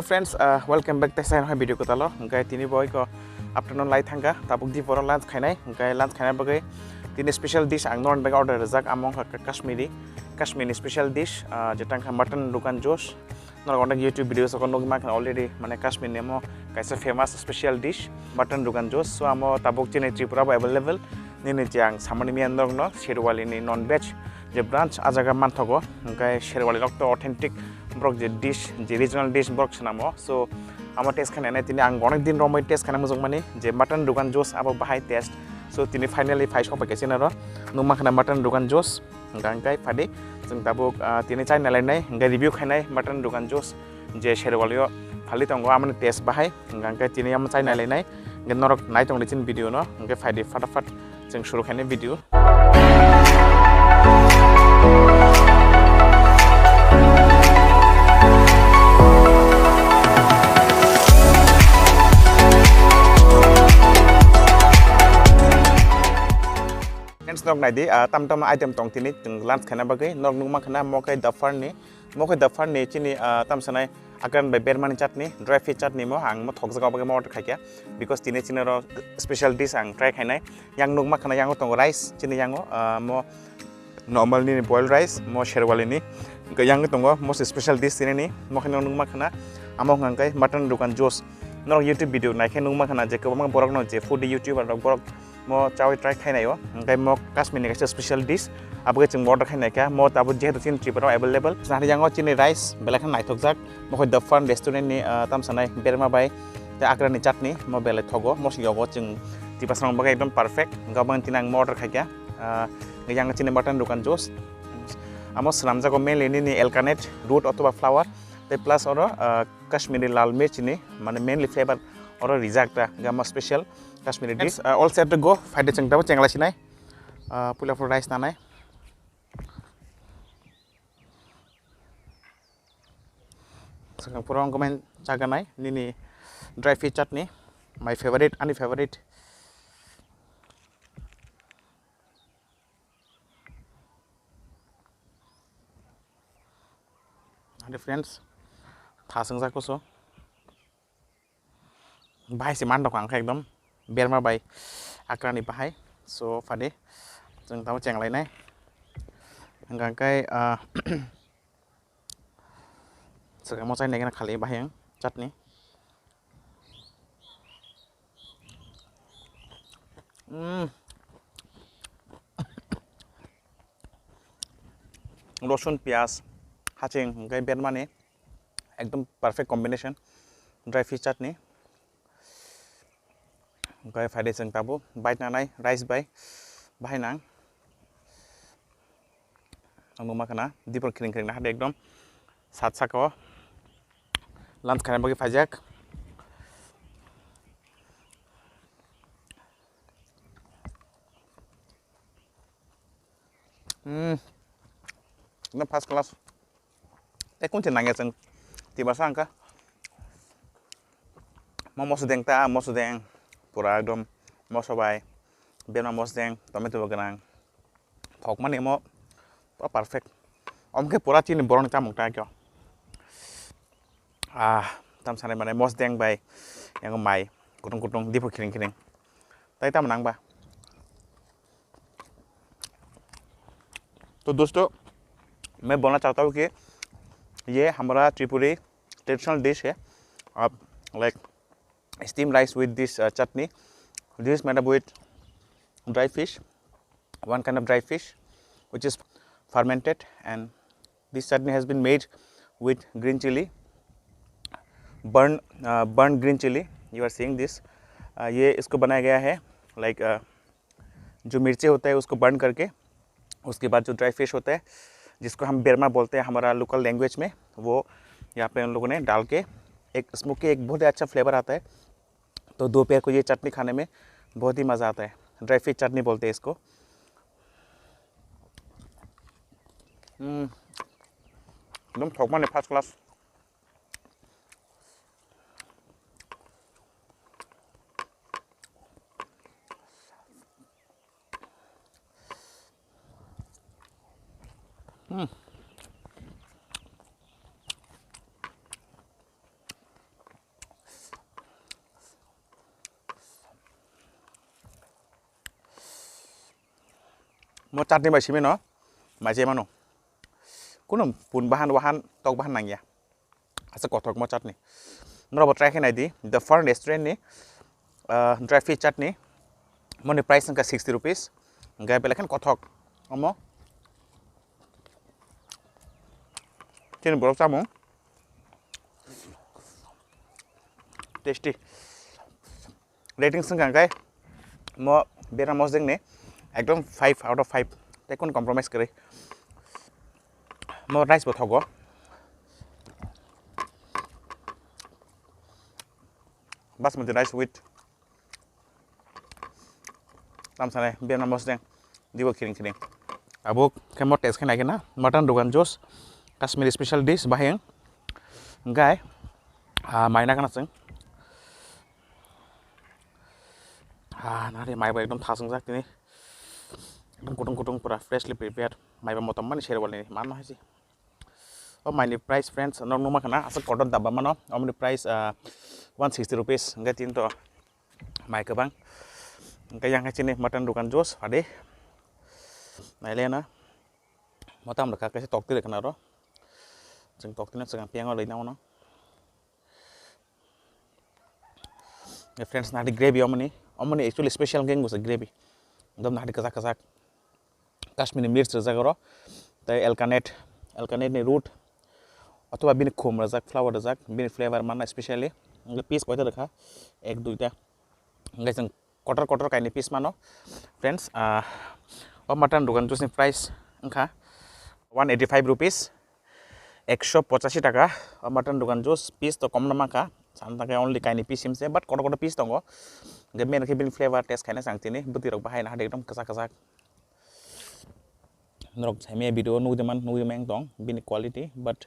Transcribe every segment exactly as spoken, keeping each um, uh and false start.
Friends, uh, welcome back teisa hai video kwtalo. Hwnkhe tini bo iko afternoon lai thangkha, tabuk diporo lunch khainai. Hwnkhe lunch khaina bagwi tini special dish ang norok bagwi order rijak, amo wngkha Kashmiri, Kashmiri special dish, uh, jeta wngkha mutton rogan josh. Norok onek YouTube video soko nugwi mankha already, mane Kashmir ni amo kaisa famous special dish, mutton rogan josh. So amo tabuk chini Tripura bo available. Nini je ang samani miya norokno Sherwali ni non veg je branch, a jaga manthogo, hwnkhe Sherwali rok to authentic borok je dish, je regional dish borok swnamo. So amo taste khainai tini ang onek din romwi taste khaina muchungmani je mutton rogan josh abo bahai taste. So tini finally phai sokphaikha chini oro, nukmankha mutton rogan josh. Hwnkha hwnkhe phadi chwng tabuk, ah, tini chai nalainai, hwnkhe review khainai mutton rogan josh je Sherwali o phali tongo, amoni taste bahai. Hwnkha hwnkhe tini amo chai nalainai, hwnkhe norok nai tongdi chini video no, hwnkhe phadi fatafat chwng suru khainai video. Friends, nok naidi, ah, tam tam item tong tini, chwng lunch khaina bagwi, nok nukma khana, mo khe dapharni, mo khe dapharni chini, ah, tam sanai akran bai bermani chutney, dry fish chutney mo, ang mo thokjak bagwi mo order khaikha, because tini chini oro special dish ang try khainai. Yang nukma khana, yang tongo rice, chini yango, ah, mo normal nini boiled rice, mo Sherwali ni, hwnkhe yang tongo most special dish tini ni, mo khe nukma khana, amo hwnkha khe mutton rogan josh. Norok YouTube video naikhe nukma khana je kwbangma borok no je foodie YouTuber rok borok mo chawi try khainai o, hwnkhe mo Kashmir ni kaisa special dish, abo khe chwng order khainai kha, mo tabuk jehetu chini Tripura o available. Chwng yang o chini rice belai khe naithokjak, mo khe Daphan restaurant ni, ah, tam sanai berma bai tei akra ni chutney, mo belai thogo, mo sing yogo chwng Tiprasa rok bagwi ekdom perfect, hwnkhe abo tini ang mo order khaikha. Ah, yang chini mutton rogan josh. Amo swnamjago mainly nini elkanate root othoba flower, tei plus oro, ah, Kashmiri lal mirchi ni, mane mainly flavor oro rijak ta, gama special Kashmiri dish. Ah, all set to go, phaidi chwng tabo chengla sinai. Ah, puila phuru rice nanai. Swkang pura wngkha chaganai nini dry fish chutney, my favorite, ani favorite. Ani friends, tha swngjak kusu. Bahai se mandok ang khe ekdom berma bai akrani bahai. So phadi chwng tamo chenglainai. Hwnkha khe, ah, swkang mo chainai kheno khali bahai ang chutney. Mm. Rosun, piyaj, haching, hwnkhe bermani. Ekdom perfect combination, dry fish chutney. Hwnkhe phaidi chwng tabuk bite nanai rice bai, bahai nang. Ang nukma khana dipor khiring khiring nahade ekdom sat saka o lunch khaina bagwi phaijak. Hmm. Ekdom first class. Tei kunchi nangya chwng Tiprasa hwnkha. Mo moso deng ta, moso deng. Pura ekdom moso bai. Bema moso deng, tomato bo gwnang. Thokmani mo pura perfect. Omo khe pura chini borokni chamung ta khe. Ah, tam sanai mane moso deng bai. Yang mai kutung kutung dipor khiring khiring. Tai tam nang ba. तो दोस्तों, मैं बोलना चाहता हूँ कि ये हमारा Tripuri traditional dish है। आप, like, steam rice with this, uh, chutney. This is made up with dry fish, one kind of dry fish which is fermented, and this chutney has been made with green chili, burn, uh, burn green chili. You are seeing this. Uh, ये इसको बनाया गया है, like, uh, जो मिर्ची होता है उसको बर्न करके, उसके बाद जो ड्राई फिश होता है जिसको हम बेरमा बोलते हैं हमारा लोकल लैंग्वेज में, वो यहाँ पे उन लोगों ने डाल के एक स्मोकी, एक बहुत ही अच्छा फ्लेवर आता है। तो दोपहर को ये चटनी खाने में बहुत ही मज़ा आता है। ड्राई फिश चटनी बोलते हैं इसको। हम्म, एकदम थोकमा ने first class. Hmm. Mo chutney bai simi no, mai je mano. Kuno pun bahan wahan, tok bahan nangya. Asa kothok mo chutney. Noro bo try khe nai di, The Fern Restaurant ni, ah, dry fish chutney. Moni price wngkha sixty rupees. Hingke belai kheno kothok. Omo. Chini borok chamung. Tasty. Rating swngkha hingke mo Bera Mosdeng ni ekdom five out of five. Tei kun compromise kwrwi. Mo rice bo thogo. Basmati rice with tamsane Bera Mosdeng dibo khiring khiring. Abo khe mo test khe nai khe na mutton Rogan Josh, Kashmiri special dish bahai hingke, ah, mai na kana chwng. Ah, nari mai bo ekdom thasung jak tini. Ekdom kutung kutung pura freshly prepared. Mai bo motom mani serwal ni manno hai se. O mai ni price, friends, nok numa khana aswk kotor daba mano. Omoni price, ah, one sixty rupees. Hingke tin to mai kwbang. Hingke yang hai chini mutton Rogan Josh phadi. Naile na. Motam rwkha kaisa tokti rwkha na ro. Chwng tokti no chwng piyango lei na ono. Friends, nahadi gravy omoni, omoni actually special gang gusa gravy. Ekdom nahadi kwchak kwchak. Kashmiri mirch rwjak oro. Tei elkanet, elkanet ni root. Othoba bini khum rwjak, flower rwjak, bini flavor manna specially. Hingke piece koita rwkha? Ek, duita. Hingke chwng kotor kotor kaini piece mano. Friends, ah, o mutton Rogan Josh ni price wngkha one eighty five rupees. Ekso pochashi taka o mutton Rogan Josh piece to kom no mankha. Sana tangkhe only kaini piece himse, but kotor kotor piece tongo. Hingke main khe bini flavor test khaina chang tini, bwtwi rok bahai nahadi ekdom kwchak kwchak. Norok saimaya video nugui man, nugui mang tong bini quality, but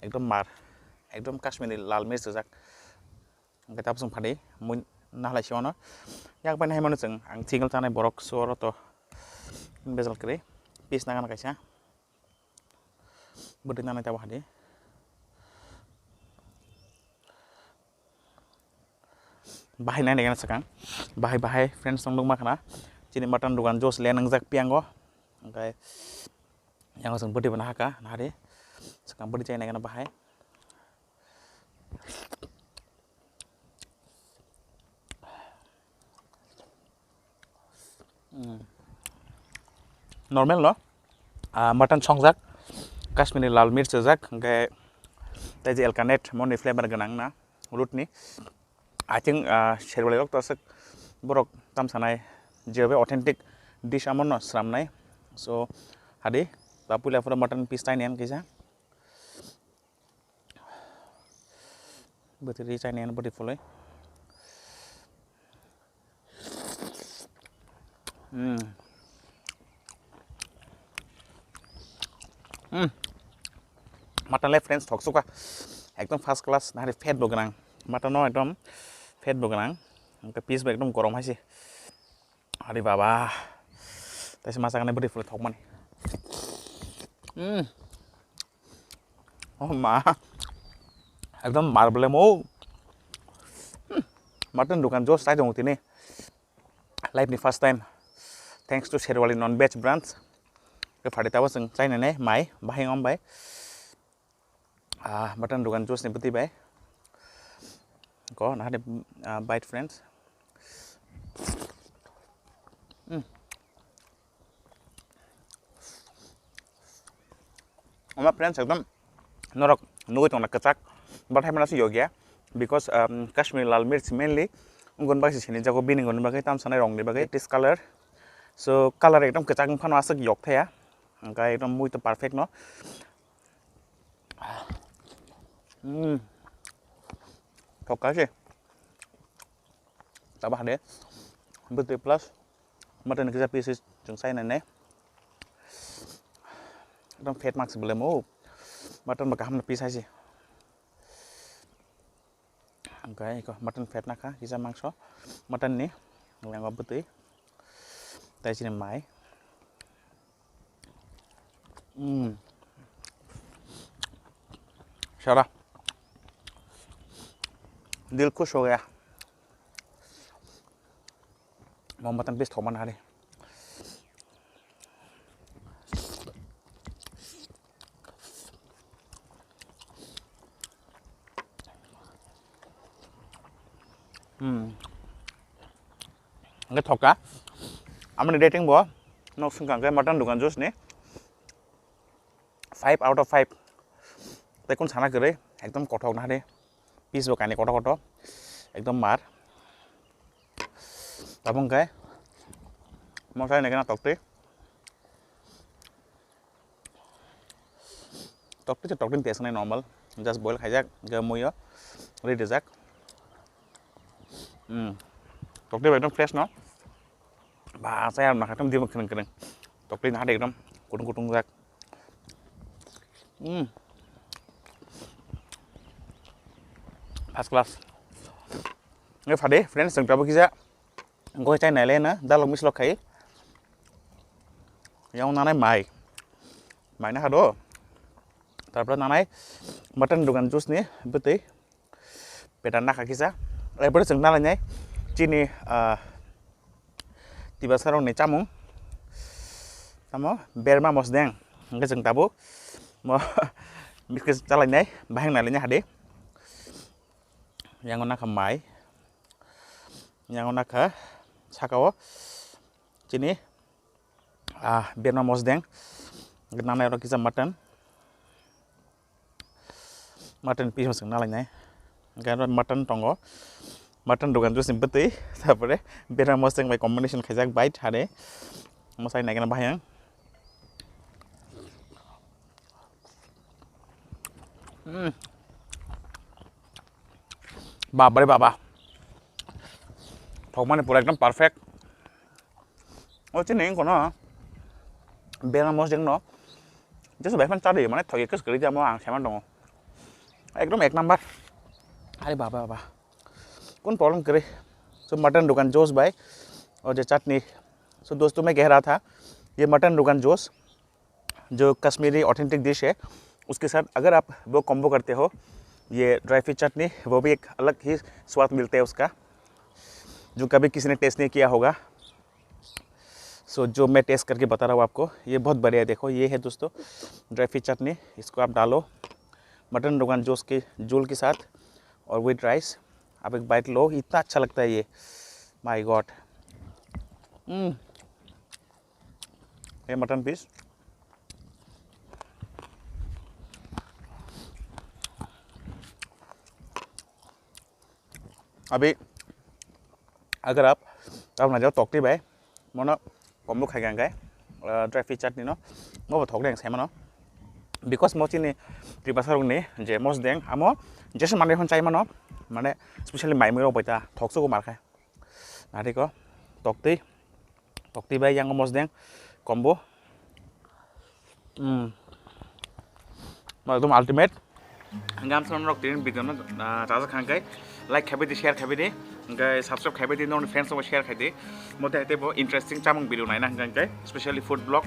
ekdom mar, ekdom Kashmiri lal mirch rwjak. Hingke tabuk chwng phadi mui nahalai se ono. Yak bai nahai mano chwng, ang single chanai borok, so oro to bejal kwrwi. Piece nangana kaisa. Bwtwi nanai tabuk hadi. Bahai nai nai swkang. Bahai bahai friends tong nukma khana. Chini mutton Rogan Josh le nangjak piyango. Hingke yang chwng bwtwi bo nahaka, nahari. Swkang bwtwi chai nai gana bahai. Mm. Normal no? Ah, mutton songjak, Kashmiri lal mirch rwjak, hingke tei je elkanet moni flavor gwnang na root ni. I think, ah, serwali rok to aswk borok tamsanai je authentic dish amo no sramnai. So hadi ta puila phuru mutton piece tai nen kisa. Bwtwi ri chaini ano bwtwi pholwi. Hmm. Hmm. Mutton le friends thok suka. Ekdom first class, nahari fat bo gwnang. Mutton no ekdom fat bo gwnang. Hingke piece bo ekdom gorom hai se. Ari baba. Taisa masa kane bwtwi phuru thokmani. Hmm. Oh ma. Ekdom marble mo. Hmm. Mutton dukan Josh chai tongo tini. Life ni first time. Thanks to Sherwali non veg branch. Ke phadi tabo chwng chai nai mai bahai om bai. Ah, mutton dukan Josh ni bwtwi bai. Ko nahani, ah, bite friends. Hmm. Ama friends ekdom norok nugui tongna kwchak, but hai mano se yogya because, um, Kashmiri lal mirch mainly ungkon bagwi se sini jago bini ungkon bagwi tamsanai rong ni bagwi this color, so color ekdom kwchak wngphano aswk yok thaya, hingkhe ekdom mui to perfect no. Hmm. Thok kha se. Tabo hade. Bwtwi plus mutton kisa pieces chwng sai nai nai. Ekdom fat mask bole mo. Mutton ba kaham na piece hai se. Hingkhe iko mutton fat nakha, kisa mangso mutton ni, yang bwtwi, tei chini mai. Hmm. Sara. Dil khush ho gaya. Mo mutton piece thok man hari. Hmm. Hingke thoka. Amoni rating bo, nok sungkang ke mutton dukan juice ni five out of five. Tei kun sana kwrwi, ekdom kothok na de. Piece bo kainwi kothok kothok. Ekdom mar. Tabuk hingke mosai nai gana toktwi. Toktwi to toktwi tei sanai normal, just boil khaijak, hingke muiyo ri rijak. Hmm. Toktwi bai ekdom fresh no. Ba, saya nak ekdom dima kering kering. Toktwi na ekdom kutung kutung jak. Hmm. First class. Nge phade, friends, jeng tabuk kisa. Goi chai nai le na, dalok mislok khai. Yang nanai mai. Mai na hado. Tarpore nanai mutton dukan juice ni bwtwi. Peta nakha kisa. Erpore chwng nalainai chini, ah, Tibasarokni chamung. Tamo berma mosdeng. Hingke chwng tabuk mo biscuit chalainai, bahai nalainai hadi. Yang nakha mai. Yang nakha saka o chini, ah, berma mosdeng. Nanai oro kisa mutton. Mutton piece mosdeng nalainai. Hingke oro mutton tongo. Mutton dukan juice ni bwtwi. Tarpore berma mosdeng bai combination khaijak bite hade. Mosai naikhe bahai ang. Hmm. Baba re baba. Thokmani pura ekdom perfect. O chini kono berma mosdeng no. Just bai fan chari mane thoye kes kari jamo ang seman dongo. Ekdom ek number. Are baba baba. Kun problem kare. So mutton dukan juice bai. Aur je chutney. So दोस्तों मैं कह रहा था ये मटन रोगन जोश जो Kashmiri authentic dish है, उसके साथ अगर आप वो कॉम्बो करते हो, ये ड्राई फिश चटनी, वो भी एक अलग ही स्वाद मिलता है उसका, जो कभी किसी ने टेस्ट नहीं किया होगा। सो जो मैं टेस्ट करके बता रहा हूँ आपको, ये बहुत बढ़िया है। देखो, ये है दोस्तों ड्राई फिश चटनी, इसको आप डालो मटन रोगन जोश के झोल के साथ और विद राइस। आप एक बाइट लो, इतना अच्छा लगता है ये, माय गॉड। हम्म। ये मटन पीस। अभी अगर आप, आप ना जाओ तोकती भाई, मनो कम लोग खाएगा, ड्राई फिश चटनी नो, मो थोक देंग साइमनो। Because मो चीनी त्रिपासा रुंगनी जे मोस देंग, आमो जैसे माने होन चाहिए मनो, माने स्पेशली माइमी रो बैठा थोक सो को मार खाए। Nariko, tokti, tokti bai yang mosdeng combo. Hmm. Ekdom ultimate. Hingke ang norok tini video no, ah, chajak hingke like khabai di, share khabai di, hingke subscribe khabai di, norok friends rok share khaidi. Mote haite bo interesting chamung video naina hingke specially food vlog.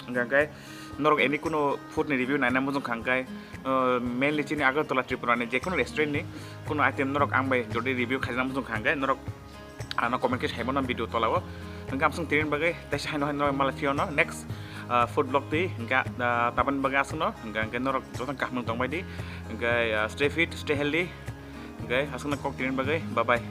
Hingke norok any kuno food ni review naina mujung hingke, ah, mainly chini Agartala Tripura ni je kuno restaurant ni kuno item norok ang bai jodi review khaina mujung hingke norok ano comment khe saimano video tolao. Hingke amsong tini bagwi teisa haino haino mala phiyano next, ah, food vlog twi hingke, ah, tabani bagwi aswkno hingke, hingke norok joto kaham tongbai di. Hingke, ah, stay fit, stay healthy. Hingke aswkno kok tini bagwi bye bye.